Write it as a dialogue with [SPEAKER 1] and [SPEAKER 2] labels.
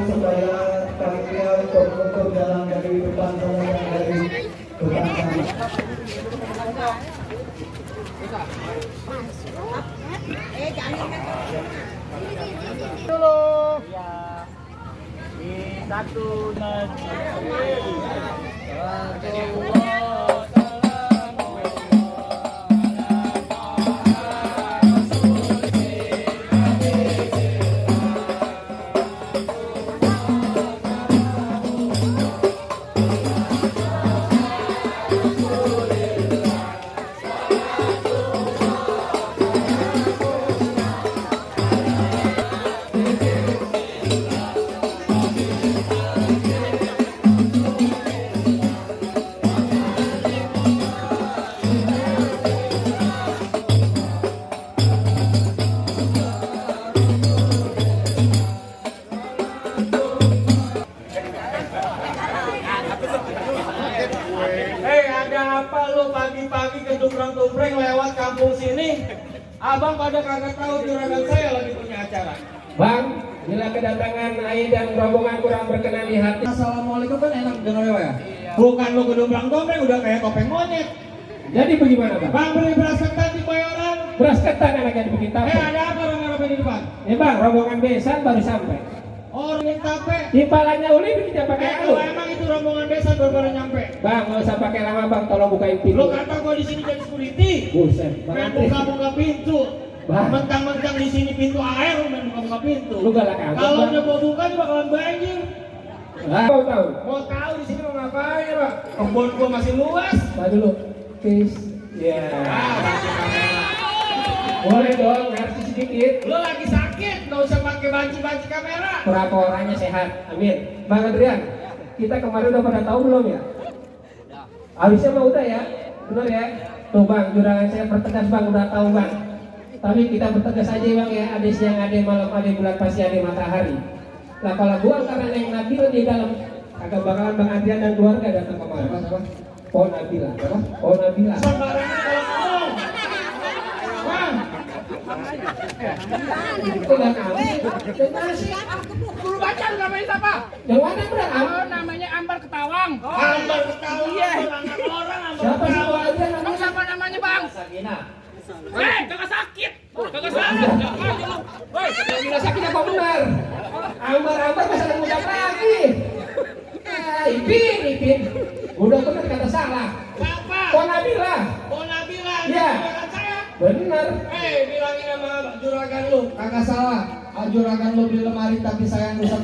[SPEAKER 1] supaya panitia untuk jalan dari depan sana yang dari depan sana.
[SPEAKER 2] Dulu. Ya. Di satu negeri. Ada apa lu pagi-pagi kedumbrang-dumbreng lewat kampung sini? Abang pada kagak tahu juragan saya lagi punya acara.
[SPEAKER 3] Bang, bila kedatangan Ai dan rombongan kurang berkenan di hati.
[SPEAKER 1] Assalamualaikum kan enak dengar ya?
[SPEAKER 2] Bukan lu kedumbrang-dumbreng udah kayak topeng monyet.
[SPEAKER 3] Jadi bagaimana bang?
[SPEAKER 2] Bang beli beras ketan di Bayoran.
[SPEAKER 3] Beras ketan anaknya dibikin tape.
[SPEAKER 2] Ada apa rame-rame di depan?
[SPEAKER 3] Bang, rombongan besan baru sampai.
[SPEAKER 2] Oh, yang tape.
[SPEAKER 3] Timpalannya uli bikin pakai alu.
[SPEAKER 2] Emang itu rombongan desa baru nyampe.
[SPEAKER 3] Bang, nggak usah pakai lama bang, tolong bukain pintu.
[SPEAKER 2] Lu kata gua di sini jadi security.
[SPEAKER 3] Buset, bang
[SPEAKER 2] Main
[SPEAKER 3] Andri.
[SPEAKER 2] buka-buka pintu.
[SPEAKER 3] Bang.
[SPEAKER 2] Mentang-mentang di sini pintu air, lu main buka-buka pintu.
[SPEAKER 3] Lu galak amat,
[SPEAKER 2] Kalau
[SPEAKER 3] Bang.
[SPEAKER 2] udah mau buka dia bakalan banjir.
[SPEAKER 3] Mau tahu?
[SPEAKER 2] Mau tahu di sini mau ngapain ya, Pak? Kebun gua masih luas.
[SPEAKER 3] Tadi dulu. Peace. Ya.
[SPEAKER 2] Banci kamera.
[SPEAKER 3] Boleh dong, ngasih sedikit.
[SPEAKER 2] Lu lagi sakit, nggak usah pakai banci kamera.
[SPEAKER 3] Pura-puranya sehat. Amin. Bang Adrian, kita kemarin udah pada tahu belum ya? Habisnya mah udah ya, benar ya. Tuh bang, juragan saya pertegas bang, udah tahu bang. Tapi kita pertegas aja bang ya, ada siang, ada malam, ada bulan, pasti ada matahari. Nah kalau gua karena yang Nabila di dalam, agak bakalan bang Adrian dan keluarga datang kemarin. Apa? Oh Nabila, apa? Oh Nabila.
[SPEAKER 2] Sembarangan kalau ngomong. Bang,
[SPEAKER 3] Itu bang kami. Gimana sih?
[SPEAKER 4] Dulu baca namanya siapa?
[SPEAKER 3] Yang mana bang?
[SPEAKER 4] Oh, namanya Ambar Ketawang.
[SPEAKER 2] Ambar ketawa
[SPEAKER 4] Iya.
[SPEAKER 2] orang
[SPEAKER 3] Siapa sih
[SPEAKER 2] Ambar
[SPEAKER 3] bang Adrian?
[SPEAKER 4] Kamu siapa namanya, Bang?
[SPEAKER 2] Sakina.
[SPEAKER 4] Kagak sakit. Kagak sakit. Woi,
[SPEAKER 3] Gila sakit apa benar? Ambar masih ada muda lagi. Ipin. Udah benar kata salah.
[SPEAKER 2] Siapa?
[SPEAKER 3] Oh Nabila.
[SPEAKER 2] Oh Nabila,
[SPEAKER 3] Iya.
[SPEAKER 2] juragan saya.
[SPEAKER 3] Benar.
[SPEAKER 2] Bilangin sama juragan lu. Kagak salah. Juragan lu beli lemari tapi saya rusak.